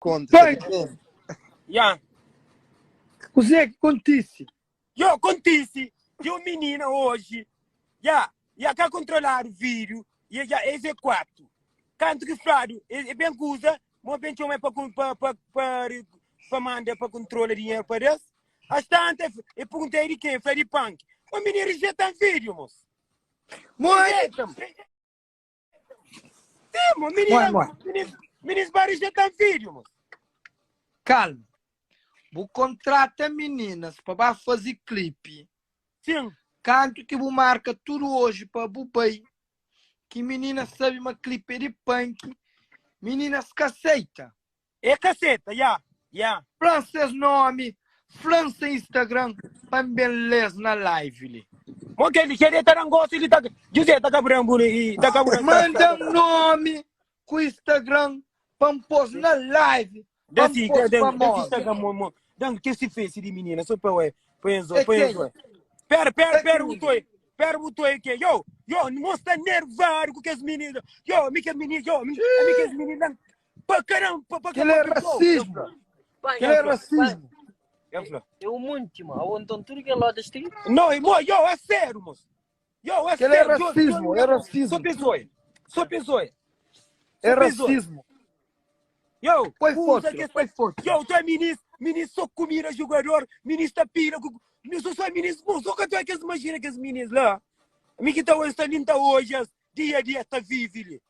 Konta, Pai! ta difende. Ya. Kuzê ki kontise? Yo, kontise di un minina oji, ya, ya ka kontroladu vídiu, ya, ya, es é 4. Kantu ki fladu, e, e ben kuza, mo ben txoma pa, pa, pa, pa, pa manda pa kontrola dinheru pa des. As tanta, e perguntei di quem, fla di punk. O menina rejeitam vídeo, moço. Moi! Rejeitam. Sim, mo, menina, Moi, moi. menina, menina vai rejeitar vídeo, moço. Calma. Bu contrata meninas pa ba faze clipe. Sim. Kantu ki bu marca tudo hoje pa bu bai, ki meninas sabe ma clipe é di punk, meninas ka aceita. É ka seta, ya, ya. Fla-m ses nomi, fla-m se Instagram pa N ben lê-s na live li. Mo kel li, kel ta dan gosi li ta José ta kabran bu i ta kabran. Manda-m nomi ku Instagram pa N pô-s na live pa N Desi, pô-s dan, dan famoza. Instagram mo, mo, dan ke si face di menina, só pa ué, pa enzo, É pa enzo. kenha? Pera, pera, É pera, kenha? bu toi, pera, bu toi ke. Yo, yo, mo sta nervado ku kes meninas. Yo, mi kes meninas, yo, mi, mi kes meninas. Pa caramba, pa, pa, Kel é pa, rasismu. Kel é rasismu. É um monte, mano. Ou então tudo que é lá das tem. Não, irmão, yo, é sério, moço. Yo, é Kel é sério. rasismu, é rasismu. Só pessoa, só pessoa. É rasismu. Yo, Põe usa foto, que põe foto. Yo, tu é ministro, ministro só comida jogador, ministro pira, ministro só é ministro, bom, só que tu é que imagina que os ministros lá. Mi que tá hoje, tá linda hoje, dia a dia tá vive ali.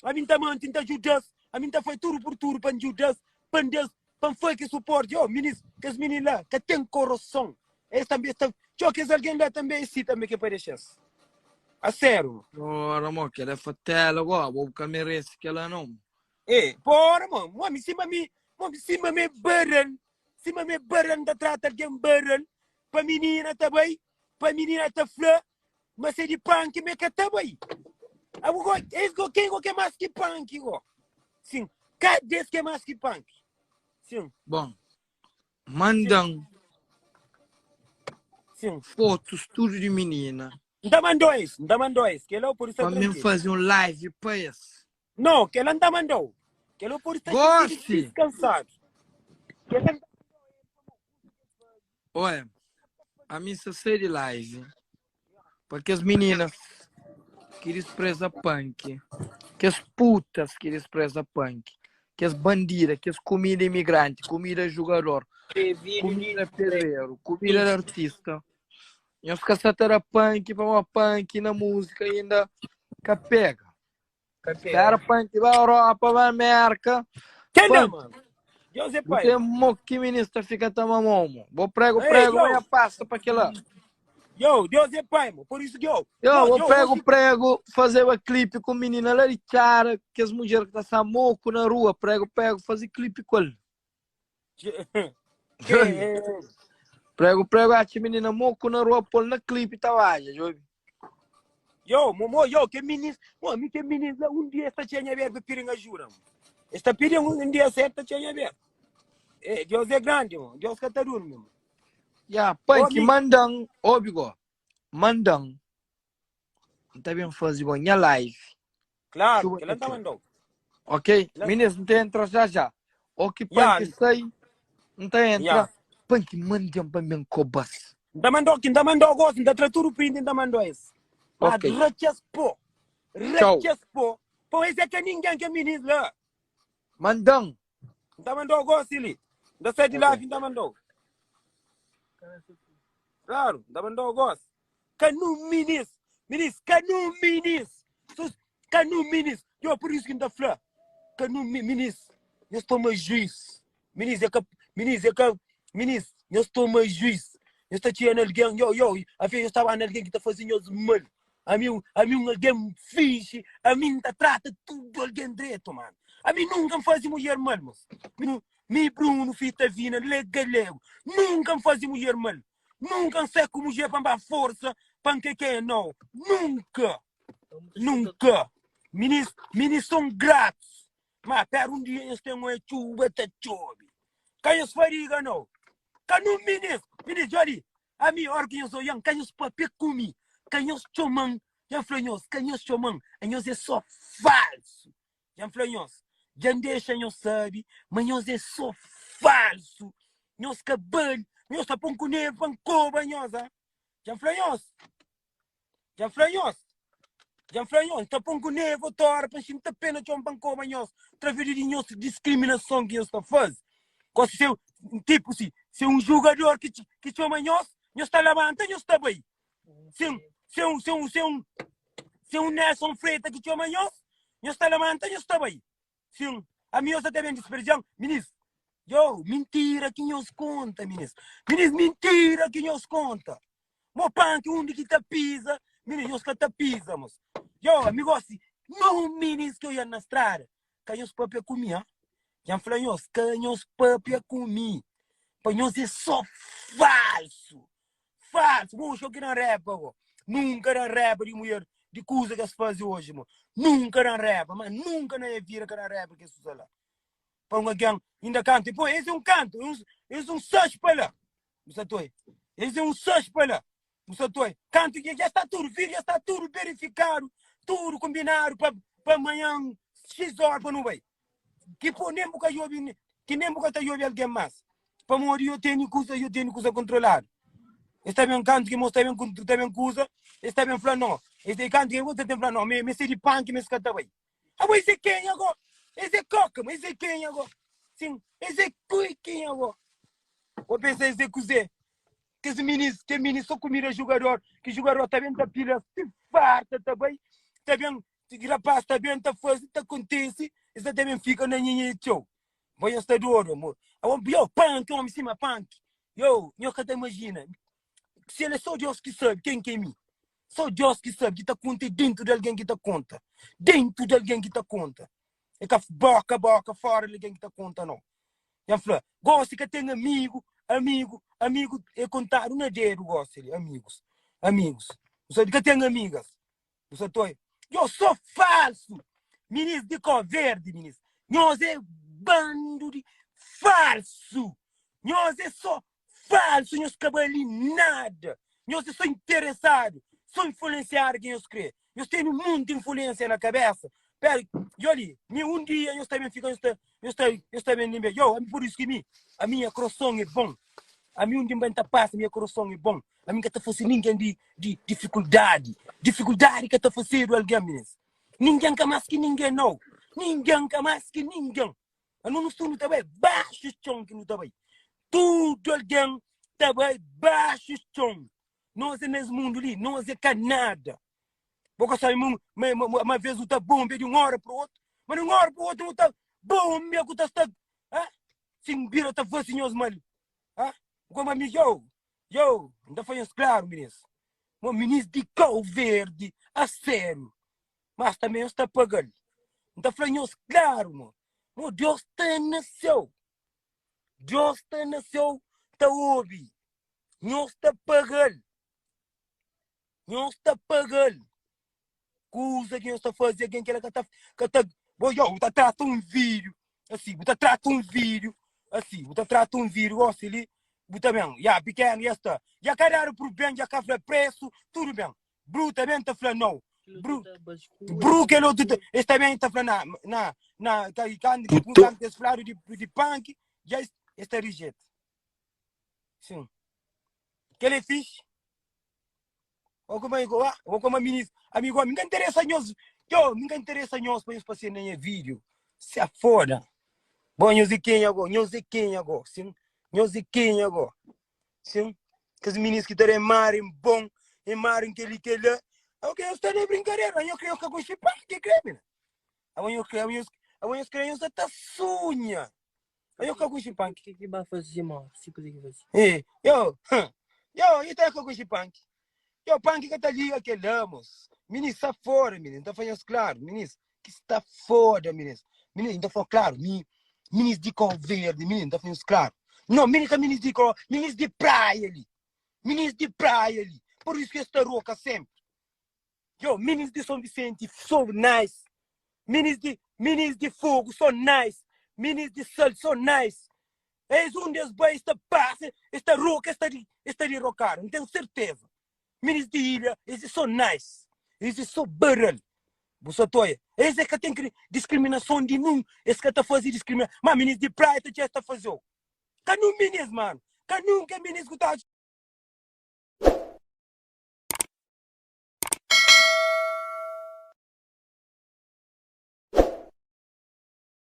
Ami N ta manti, N ta djuda-s, ami N ta fai tudu pur tudu pa N djuda-s, pa N da-s, pa N fai ki suporti. Ô, minis, kes mininu la ka ten koroson. Es tanbe es ta txeu kes algen la tanbe é si tanbe ki é pa dexa-s. Aséru. Ora mo, kel é fatela go, bo bu ka merese kela não. É, pora mo, mo mi sima mi, mo mi sima mi é baral, sima mi é baral, N ta trata algen baral, pa minina ta bai, pa minina ta fla Ma se di panki me ka ta bai. Abu go, es go ken go ke mas ki panki go. Sim, ka des ke mas ki panki. Sim. Bom, mandan Sim. fotos tudo di minina. Nta mandou es, nta mandou es. Kela pode estar Pa mim tranquilo. fazer um live pa es. Não, kela nta mandou. Kela pode estar Goste. descansado. Kela nta Olha, a mim só sei de live. Pa kes meninas ki dispreza punk, kes putas ki dispreza punk, kes bandida, kes kumida imigranti, kumida jugador, kumida pedreru, kumida di artista. Nhos ka sa ta da punk pamodi punk na múzika inda ka pega. Spera punk ba Europa, ba Merka. Kenda, Punk. mano? Deus é Bu pai. ten mo ki minis ta fika ta mamou, mo. Bo prego, Ei, prego, yo. mas passa pa kela. Yo, Deus é pai, mo. Por isso que eu. Yo, Yo, bo yo, prego, hoje- prego, fazeba clipe com menina lá de Tchara, que as mulheres que tá sa moco na rua, prego, prego, fazer clipe com ele. É, é, Prego, prego, acha menina moco na rua, pôr na clipe, tá vaja, jobi. Yo, mo, mo, yo, que minis, mo, mi que minis lá, um dia esta tinha ver piringa jura. mo. Esta piringa um dia certa tinha ver. É, Deus é grande, mo. Deus que tá dormindo. mo. Ya, punk, Ô, mi- mandan, obi go, mandan. N ta ben faze bo nha live. Claro, Chuba que ela tá txeu. mandou. Ok? Lá- Minis, N ta entra já já. O ki Ya. punk sai, N ta entra. Ya. Punk, mandan pa ben kobas. Nta mandou que nta mandou gosto, nta tra tudo print, nta mandou esse. Mas Ok. rachas pô. Tchau. Rachas pô. Pô, esse é que ninguém que minis lá. Mandan. Nta mandou gosto ali. Nta sai de lá, Ok. nta mandou. Claro, nta mandou gosto. Canu minis. Minis, canu minis. Sus, canu minis. Yo, por isso que nta fla. Canu minis. Nós toma juiz. Minis, é ka, minis, é ka, minis, nós toma juiz. Nós tá tirando alguém, yo, yo, a vez eu estava alguém que tá fazendo nós mal. A mim, a mim um alguém fixe, a mim tá trata tudo alguém direito, mano. A mim nunca me faz mulher mal, moço. Mi, mi Bruno, fita vina, legalego. Nunca me faz mulher mal. Nunca me sei com mulher para dar força, para que que é, não. Nunca. Nunca. Minis, minis são gratos. Mas pera um dia eles têm uma chuva, tá chove. Cai os fariga, não. Canu minis, minis, olha, a mim, hora que eu sou yang, cai os papel comi, cai os chomão, já falei, cai os chomão, a nós é só falso. Já falei, nós. Dja N dexa nhos sabe ma nhos é sô falsu, nhos ka bali, nhos ta pô-m ku nervu pa N koba nhos, ha? Dja N fla nhos, dja N fla nhos, dja N fla nhos, N ta pô-m ku nervu otu óra pa N xinta pé na txon pa N koba nhos, através di nhos diskriminason ki nhos ta faze. Gosi se, tipu si, se un jugador ki ki txoma nhos, nhos ta labanta, nhos ta bai. Se un, se un, se un, se un, se un Nelson Freitas ki txoma nhos, nhos ta labanta, nhos ta bai. Sin, ami nhos ta ben disperdian, minis. Yo, mintira ki nhos konta, minis. Minis, mintira ki nhos konta. Mo panki undi ki ta piza, minis, nhos ka ta piza, mos. Yo, ami gosi, no minis ki oian na strada. Ka nhos papia ku mi, ha? Dja N fla nhos, ka nhos papia ku mi. Pa nhos é só falsu. Falsu, bo xo ki dan repa bo. Nunka dan repa di mulher, di kuza ki es faze oji mo. Nunka dan repa, ma nunka na nha vida ka dan repa kes kuza la. Pa un algen inda kantu, pô, es é un kantu, es é un sax pa la. Bu sa toi. Es é un sax pa la. Bu sa toi. Kantu ki dja sta tudu, vídeo dja sta tudu verifikadu, tudu kombinadu pa pa manhan xis ora pa nu bai. Ki pô nen bu ka djobe, ki nen bu ka ta djobe algen más. Pamodi yo tene kuza, yo tene kuza kontroladu. Es ta ben kantu ki mos ta ben ta ben kuza, es ta ben fla no. Es ta kantu ki mos ta ben fla no, me me se di panki, me ka ta bai. Abo es é kenha go? Es é koka, es é kenha go? Sim, es é kui kenha go? Bo pensa es é kuzê? Kes minis, ke minis só kumida jugador, ki jugador ta ben ta pila, ti farta ta bai, ta ben Rapaz ta ben ta faze ta kontese es ta ben fika na nhenhê txeu bo nhos ta dodu amor abo yo panki omi sima panki yo nhos ka ta imajina si el é so Deus ki sabe ken ki é mi so Deus ki sabe ki ta konta é dentu di algen ki ta konta dentu di algen ki ta konta é ka boka boka fora di algen ki ta konta no nha fla gosi ka ten amigu amigu amigu é kontadu na dedu gosi li amigus amigus bu sabe ka ten amigas Bu sa toi. Yo so falso. Minis di Cabo Verde, minis. Nhos é bando di falso. Nhos é só falso, nhos ka bali nada. Nhos é só interessado, só influenciado ki nhos kre. Nhos tene munti influência na cabeça. Pera, yo li, mi um dia nhos ta ben fika, nhos ta, nhos ta, nhos ta ben limbe. Yo, ami por isso ki mi, a minha coração é bom. A mi um dia ben ta passa, minha coração é bom. Ami ka ta fase ningen di di difikuldadi. Difikuldadi ka ta fasedu algen, minis. Ningen ka más ki ningen, nau. Ningen ka más ki ningen. Anu nu stu nu ta bai baxu txon ki nu ta bai. Tudu algen ta bai baxu txon. Nos é nes mundu li, nos é ka nada. Bo ka sabe ma, ma, ma, ma vez nu ta bonbia di un ora pa otu, ma di un ora pa otu nu ta bonbia ku ta sta, ah, sin bira ta fase nhos mal. Ah, como mi yo, Yo, N ta fla nhos klaru, minis, ma minis di Kau Verdi a sériu, mas tanbe nhos ta paga-l. N ta fla nhos klaru ma, ma Deus sta na séu. Deus sta na séu ta obi. Nhos ta paga-l. Nhos ta paga-l. Kuza ki nhos ta faze algen kela ka ta ka ta bo yo bu ta trata un vídeo asi bu ta trata un vídeo asi bu ta trata un vídeo gosi li bu ta ben ya pikenu ya sta ya ka dadu pur ben ya ka fla presu tudu ben bru ta ben ta fla no bru bru kel otu ta es ta ben ta fla na na na ka kan Puto. kan es fladu di di punk ya es, es ta rejeta sim kel é fixe Ô kuma e ah, ô kuma minis, amigo, mi ka interessa nhos. Yo, mi ka interessa nhos pa nhos passe na nha vídeo. Se foda. Bom, nhos é quem agora? Nhos é quem agora? Sim. Nhos é quem agora? Sim. Kes minis ki ta remar em bom, remar em kel e kel lá. Ok, nhos ta na brincadeira. Nhos crê que com pá, que crê, mina. Abo nhos crê, nhos, abo nhos crê, nhos ta sunha. Yo ka konxe panki. Ke ki ba faze mo? Si kuze ki faze. Eh, yo, yo, i ta ka konxe panki. Yo, panki ka ta liga kel-la, mos. Minis, sta fora, minis. N ta fla nhos klaru, minis, ki sta foda, minis. Minis, N ta fla klaru, mi, minis di Kau Verdi, minis, N ta fla nhos klaru. No, minis ka minis di Kau, minis di praia li. Minis di praia li. Por isu ki es ta roka senpri. Yo, minis di São Vicente so nice. Minis di, minis di Fogo so nice. Minis di Sal so nice. Es undi es bai, es ta pasa, es ta roka, es ta di, es ta di rokadu. N ten serteza. Minis di ilha, es é so nice. Es é so baral. Bu sa ta oia. Es é ka ten diskriminason di nun, es ka ta faze diskrimina. Ma minis di praia ta txeu es ta fazeu. Ka nun minis, mano. Ka nunka minis ku ta atxa.